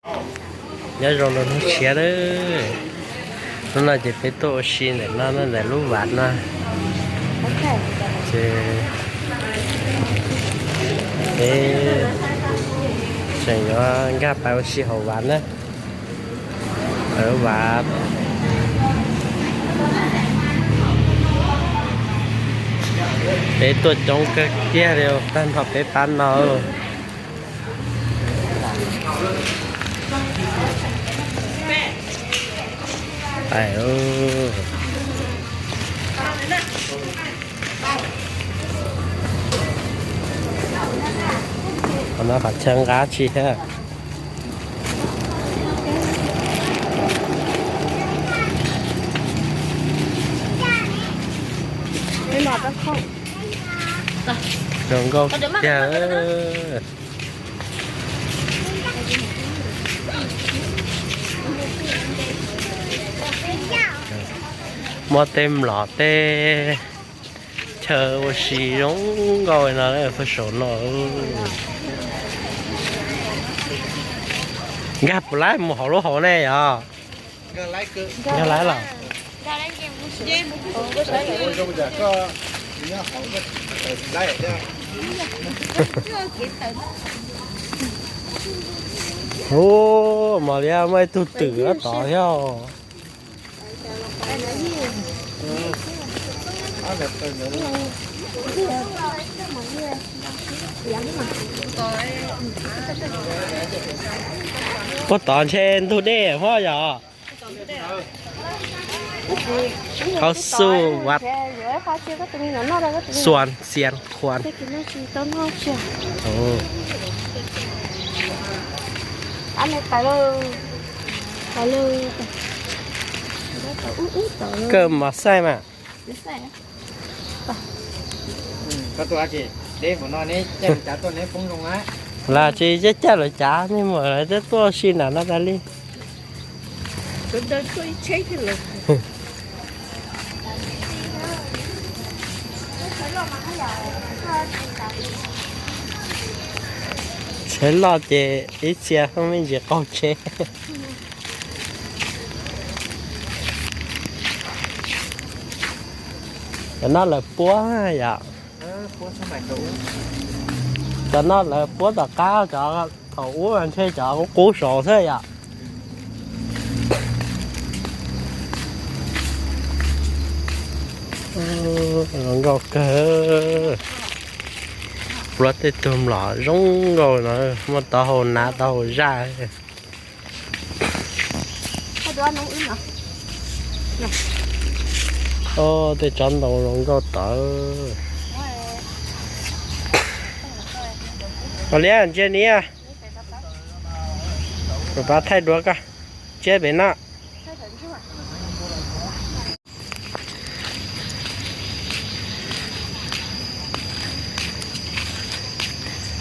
Nyob zoo rau hnub tshiab lawm. Hnub no ces peb tuaj ua si ntawm no, ntawm lub vaj no. Ces peb tseem yuav nkag pais ua si hauv vaj na. Hauv vaj. Peb tuaj coob kawg kiag li, tag nrho peb pab no. Qhov no qhov chaw nqa tsis thiab. Zoo nkauj tiag. Muaj tej mlom tej chaw ua si zoo nkauj no, pab saum no. Nkag puas laib mus hauv lub hauv ne yom? Nkag laib los? Ub, mas li muaj ib tug twm tod thiab. Puag tod ntshe ntug dej huab yom? Qhov xu vaj xuan xian khuan. Kawg mos xaij mas. Las tsis caj caj lawv cav nej mus lawv twb tuaj si nram no tas li. Tsheb loj ces ib txhia me ntsis qaug tsheb. Cov no lawv puab yom? Cov no lawv puab tom qab, cov thaum ub ntshe cov qub qub saud xwb yom. Zoo nkauj kawg. Pluab tej tug mlom zoo nkauj no, muaj taub hau nav taub hau zaj. Tej tsob ntoo zoo nkauj tawv. Ua li ntsia ni, pab thaij duab koj, tsiab pem no.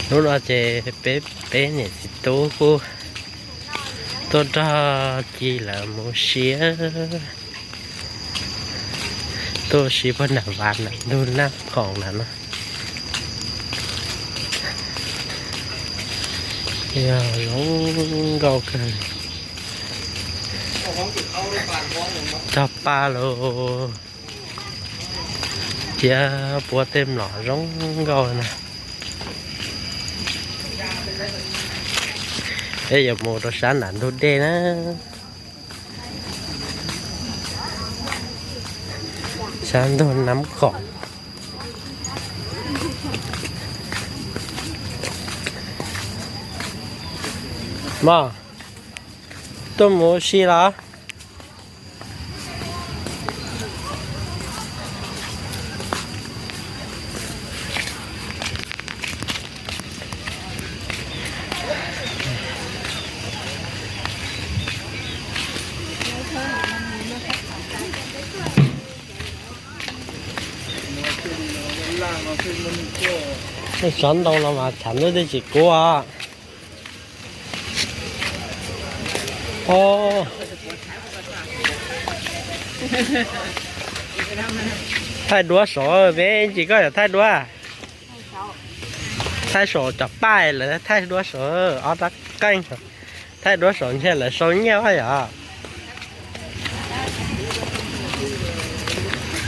Hnub no ces peb peb niam txiv tub kuj tuaj nrog Ci lawv mus siab, tuaj ua si puag nram vaj nram ntug Naj Khoom na no. Yog zoo nkauj kawg. Cog paj los thiab puab tej mlom zoo nkauj na. Peb yuav mus rau sab nram ntug dej na, sab ntug Naj Khoom. Mog, tuaj mus ua si los? Tej tsob ntoo no mas tshav ntuj twb tsis kub os. Thaij duab saud, me ntsis koj yuav thaij duab. Thaij saum cov paj lawm, thaij duab saud ob rab qeej. thaij duab saum ntshe lawv sau nyiaj yom.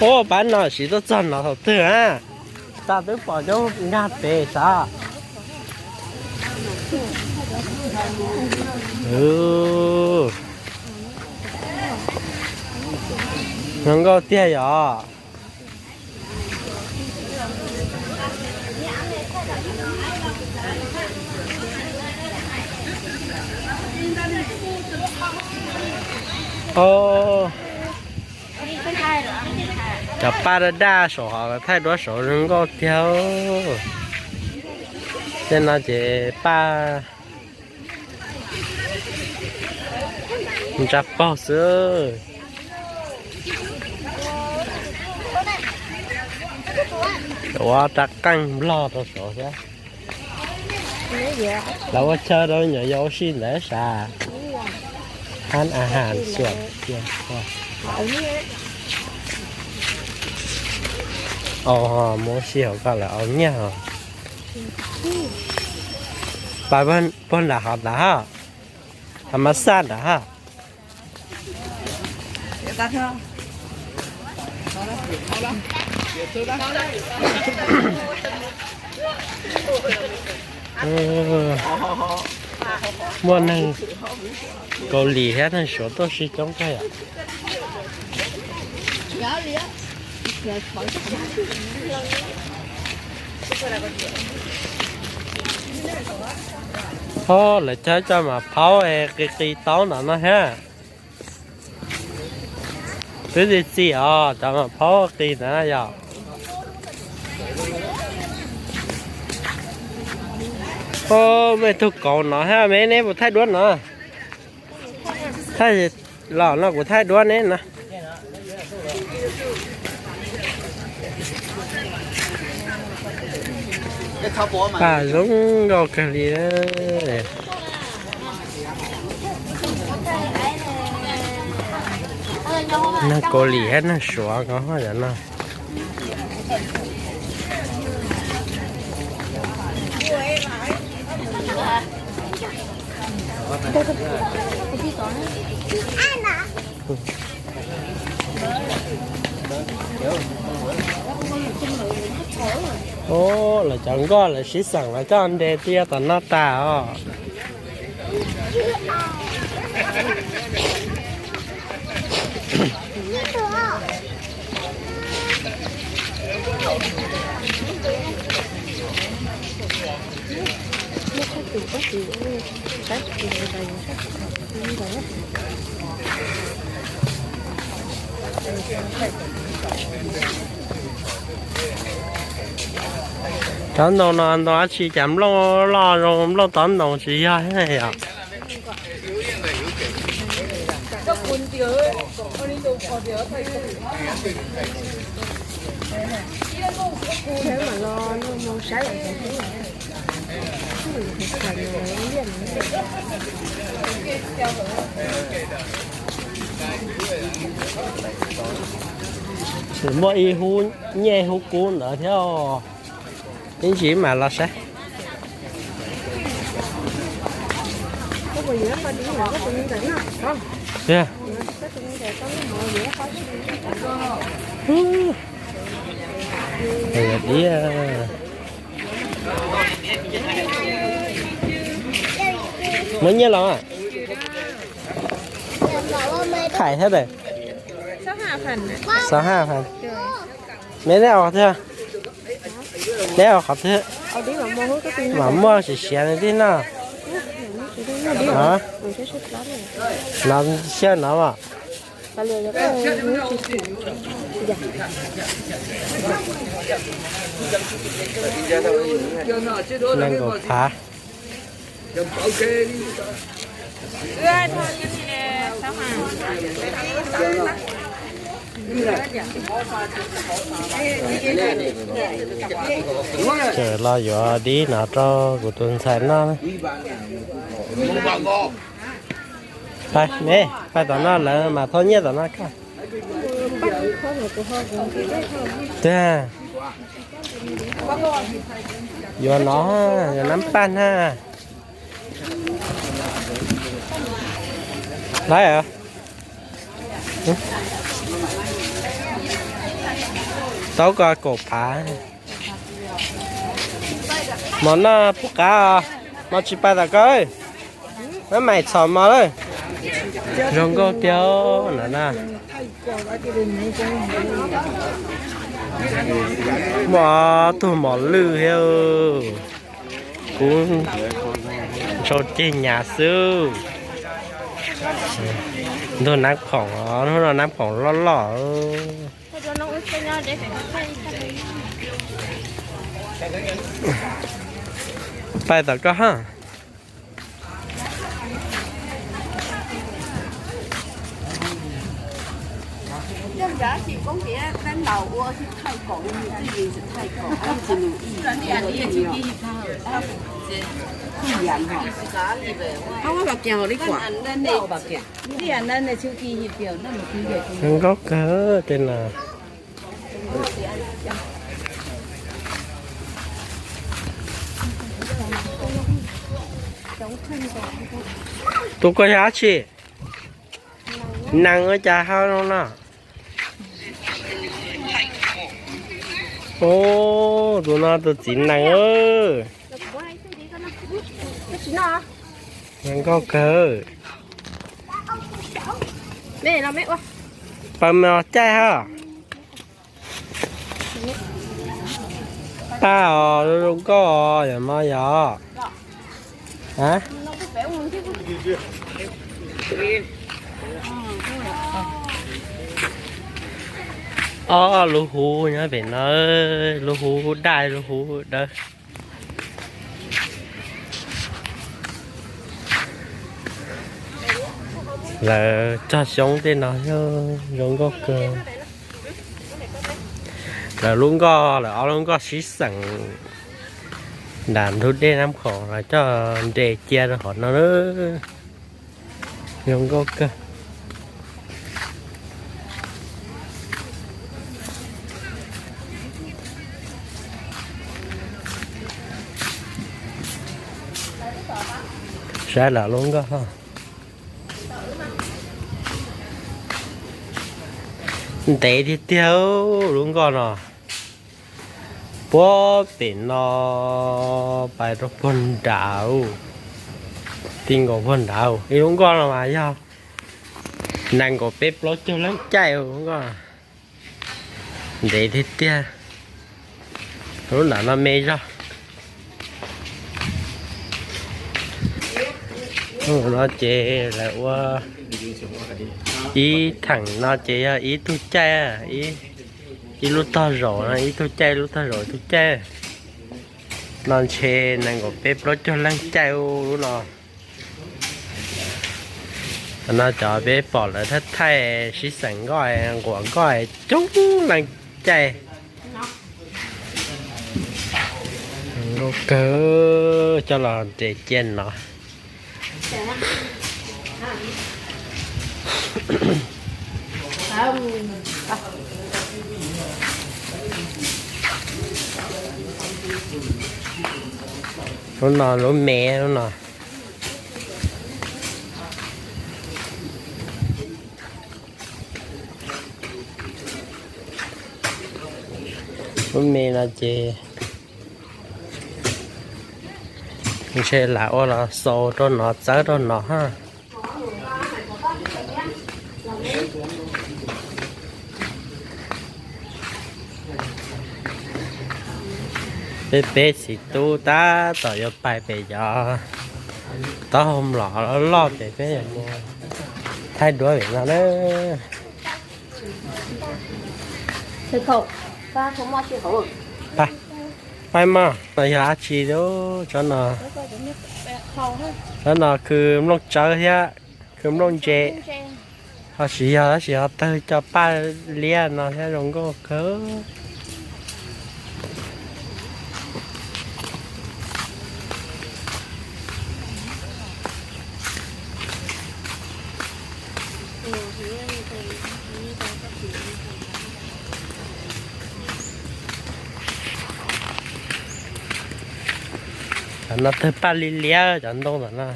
Ub, pab no siv tuaj txog no thaum twg a? Tag twb pom nyob nkag pem sav. Zoo nkauj tiag yom. Cov paj daj daj saum hov los thaij duab saud zoo nkauj tiag. Tej no ces paj ntsa paug xwb. Ua rab qeej nplog rau saud thiab. Lawv ua chaw rau nyuam yaus ua si ntawd sav. Hab a has xuam cia. Au, mus ua si hauv ko lawv au nyiaj os. Pab puag nram hov ntawd ha. Hov mas xaj ntawd ha. Muaj neeg Kaus Lim thiab neeg Suav tuaj si coob kawg yom. Ho lawv cog cov mas phaub qis qis taub ntawm no thiab. Twb txi txiv os, cov mas phaub qis ntawd yom. Ub, muaj ib tug kauv no thiab, me neb puas thaij duab no? Thaij los no kuv thaij duab neb no. Paj zoo nkauj kawg li. Neeg Kaus Lim thiab neeg Suav ko yom no. Ub, lawv cov nkoj lawv sib xeem los coj nte tiaj tom no tas os. Tov ntoo no ntoo dab tsi, cas nplooj loj zoo, nplooj tov ntoo tsis yog thiab yom? Tseem muaj ib hub nyiaj hub kub ntawd thiab. Ib ntsis mam los saib. Diab. Muaj nyiaj los? Khais thiab tawm. Xov haj pha. Neb, neb qhov twg? Neb qhov twg? Mam muaj siav siav li tib no. No, xyaw no mas. Nees nkaum phav. Tseem los yuav dib no rau kuv tus ntxhais noj. Pais, pais tom no lawv mam thauj nyiaj tom no kaj. Tiag, yuav no, yuav nab paj na. Laib, tau ko kaum phav. Mov noj pub qab os, mov tsis pais tom ko, maj mam txhom mov lawm. Zoo nkauj tiag na. Muaj tug mos lwj thiab. Kuv ntshau ceg nyas xwb. Ntug nab khoom, hnub no nab khoom loj loj. Pais tom ko ha. Zoo nkauj kawg tej no. Tus ko yog dab tsi? Nees ua cas hau zoo no? Ub, tus no tus txiv nees. Zoo nkauj kawg. Pab mos caij ha. Pab os, zoo nkauj os, yog no yog. Ob lub huv nyob pem no, lub huv daj lub huv dawb. Lawv cog xyoob tej no zoo nkauj kawg. Lawv lub nkoj, lawv ob lub nkoj sib xeem nram ntug dej Nab Khoom, lawv coj nres cia rau hauv no. Zoo nkauj kawg. Saib lawv lub nkoj. Ntev tiag tiag lub nkoj no. Puag pem no pais rau puag nrad, ti nkaus puag nrad. Ib lub nkoj no mas yog nees nkaum peb plaub caug leej caij lub nkoj. Ntev tiag tiag. Lub nram no me zog. No ces lawv ua ib theem no ces yog ib tug caij, ib lub tog zaum no, ib tug caij lub tog zaum ib tug caij. No ntshe nees nkaum peb plaub caug leej caij lub no. No cov peb pom lawv thaij thaij sib xeem nkoj, nquam nkoj coob leej caij. Nkauj kawg, coj los nres cia no. Lub no lub me lub no. Lub me no ces ntshe lam ua los xaus rau no txawb rau no ha. Peb peb txiv tub tab tom yuav pais pem cov taub hau mlom loj loj ces peb yuav mus thaij duab pem no na. Pais, pais mog, no yog dab tsi? Tsob no, tsob no khw nplooj tsawb thiab khw nplooj ntse. Ho tsis yog, tab sis ho tawg cov paj liab no thiab, zoo nkauj kawg. Cov no tawg paj liab liab cov ntoo tom no.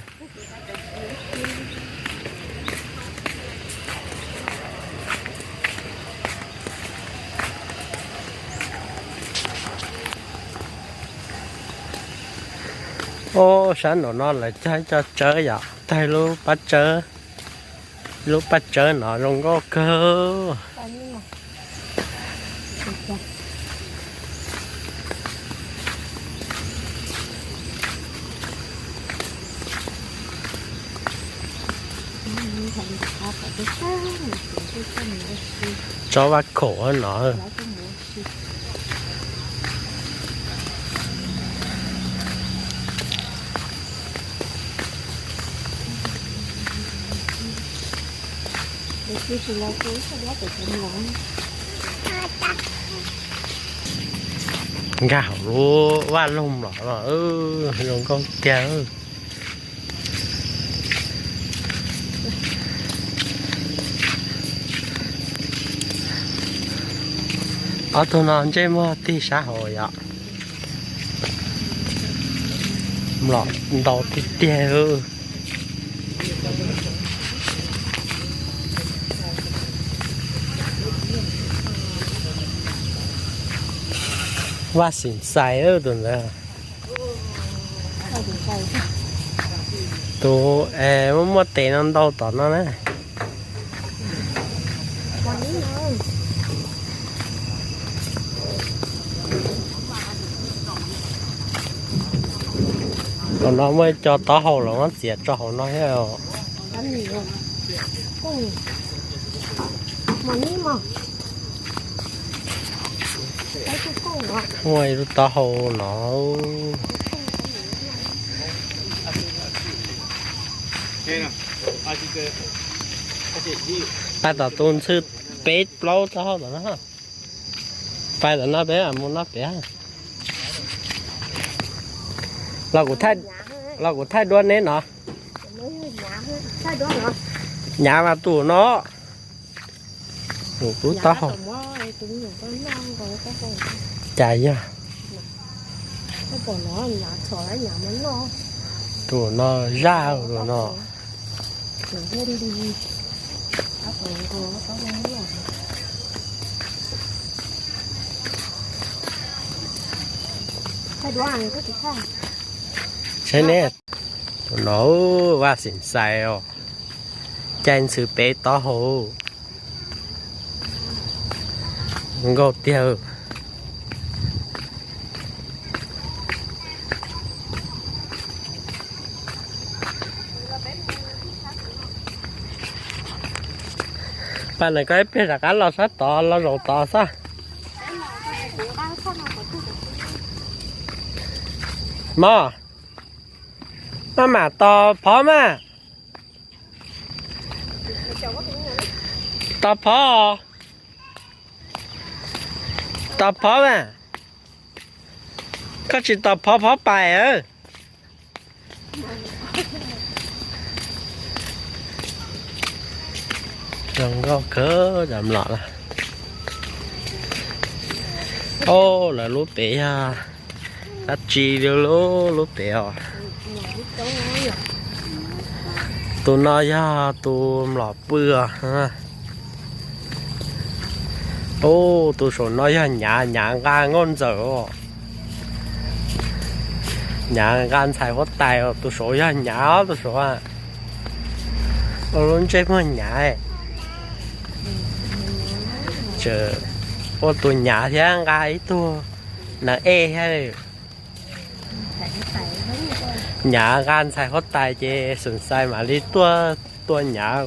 Ub, sab nraum no lawv cog ib co tsawb yom, tag lub pab tsawb, lub pab tsawb no zoo nkauj kawg. Tsob vaj khaum no. Nkag hauv lub vaj loog los los, zoo nkauj tiag. Ob tug no ntsej muag tig sab hauv yom. Mlom ntau tiag tiag. Vaj Xeem Xais tus ntawd. Tus es muaj muaj tes no ntau tom no na. Tom no muaj ib co taub hau los muab txiav tso hauv no thiab. Muaj ib lub taub hau no. Pais tom tus ntxhw peb plaub taub hau tom no. Pais tom no peb mus no pem. Los kuv thaij duab neb no. Nyav mas tus no. Tus taub hau. Cas yog. Tus no zaj tus no. Saib ne, tus no Vaj Xeem Xais os, caij ntxhw peb taub hau. Nkauj tiag. Paj na, koj ib pliag rov qab los sab tod, los zaum tod xwb. Mog, maj mam tos phov mas. Tos phov, tos phov mas. Koj tsis tos phov, phov pais. Zoo nkauj kawg cov mlom na. Ob, lawv lub pem yog dab tsi li lub pem os? Tus no yog tus mlom pw os. Ub, tus saum no yog nyav, nyav nqa nkauj ntxawm os. Nyav nqa ntxhais huab tais os, tus saum yog nyav os, tus saum. Ua lub ntsej muag nyav. Ua tus nyav thiab nqa ib tug nas ej thiab. Nyav nqa ntxhais huab tais ces Xeem Xais mam li tuaj tua nyav.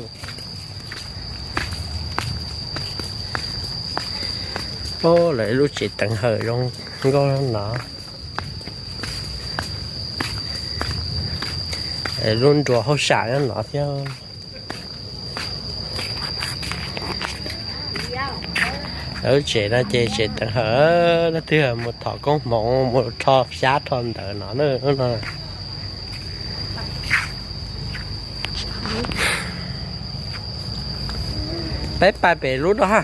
Ob, lawv lub tsev teev hawm zoo nkauj no. Lub nruas hauj sam nyob no thiab. Lawv tsev no ces tsev teev hawm, leej twg mus thov koob hmoov mus rho xyab rho ntawv no na. Peb pais pem lub no ha.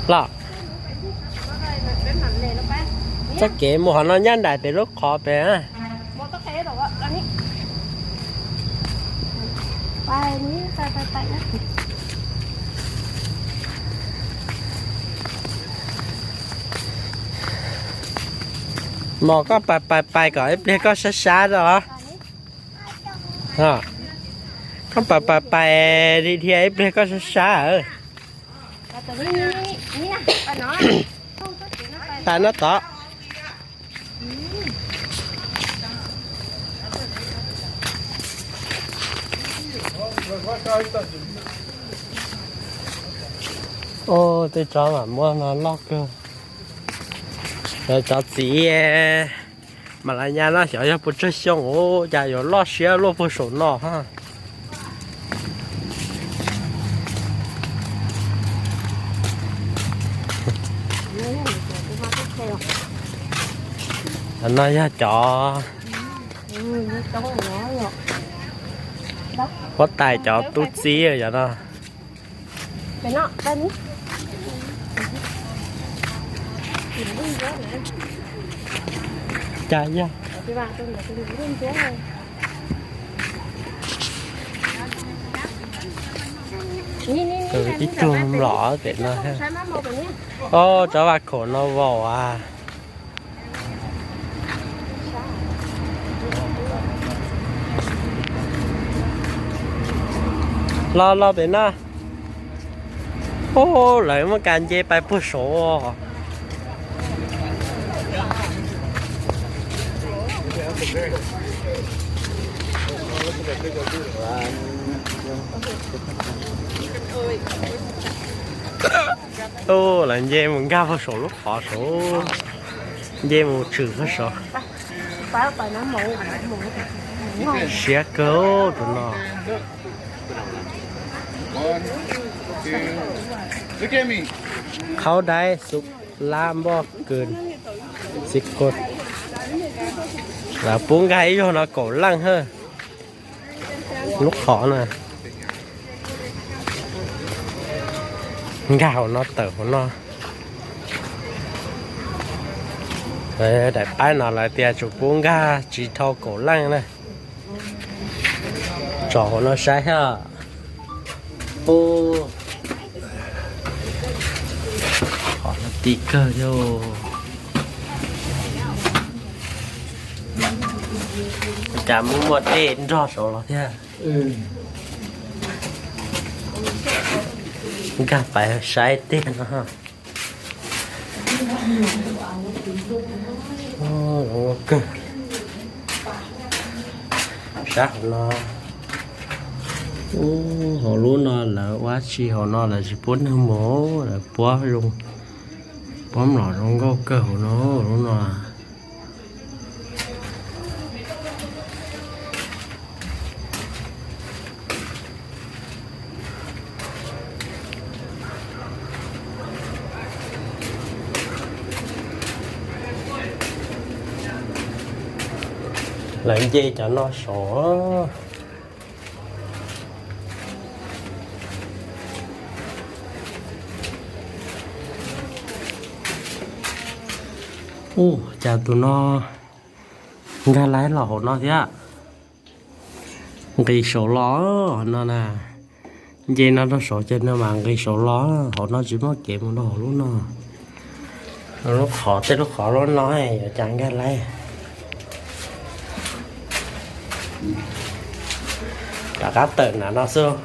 Los, txoj kev mus qhov no nyaj nraim pem lub qhov pem. Mos, koj pais pais pais kom ib pliag koj sab sab os. Koj pais pais pais dhia dhia ib pliag koj sab sab. Pais no tod. Ua, tej tsov mas muaj no loj kawg. Cov txiv Mas Las Nyas no xyov yog puas tsawg xyoo, cas yuav loj siab luaj puag saum no ha. No yog cov huab tais cov tub txib yom no. Cas yog ib tug mlom pem no. Ob, cov vaj khaum no vau as. Los los pem no. Ub, lawv muab kas nce pais puag saud. Ub, lawv nce mus nkag puag saum lub qhov saud, nce mus tshwm puag saud. Siab kawg tus no. Qhaub daib xub lab npoj kws xi kos. Lawv pub nkag ib zaug no kaum leej hab. Lub qhov na, nkag hauv no tawm hauv no. Daim paib no lawv tias tsuas pub nkag tsis dhau kaum leej na. Tsom hauv no saib hab. Ub, qhov no ti kawg yog. Cas muaj muaj dej nrog saud los thiab. Nkag pais saib tej no. Zoo nkauj kawg. Sab hauv no. Ub, hauv lub no lawv ua tsi hauv no lawv tsis puab neeg mus, lawv puab zoo, puab mlom zoo nkauj kawg hauv no, lub no. Lawv nce cov no saud. Ub, cas tus no nkag laib los hauv no thiab. Nqis saud los no na. Nce no rau saud ces no mas nqis saud los, hauv no tsis muaj kev mus rau hauv lub no. Lub qhov, tej lub qhov lub no yuav cas nkag laib. Rov qab tawm nram no xwb.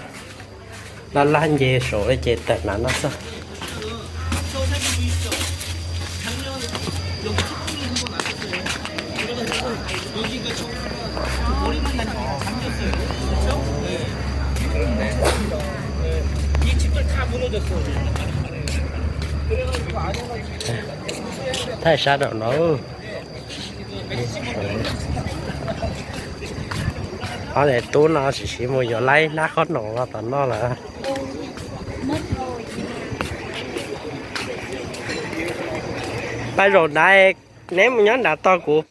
Laj laj nce saud ces tawm nram no xwb. Thaij sab nraum no. Ob niam tub no tsis siv mus yuav laib hnab qhob noom los tom no lawm. Pab zaum nrad, neb mus nyob nrad tos kuv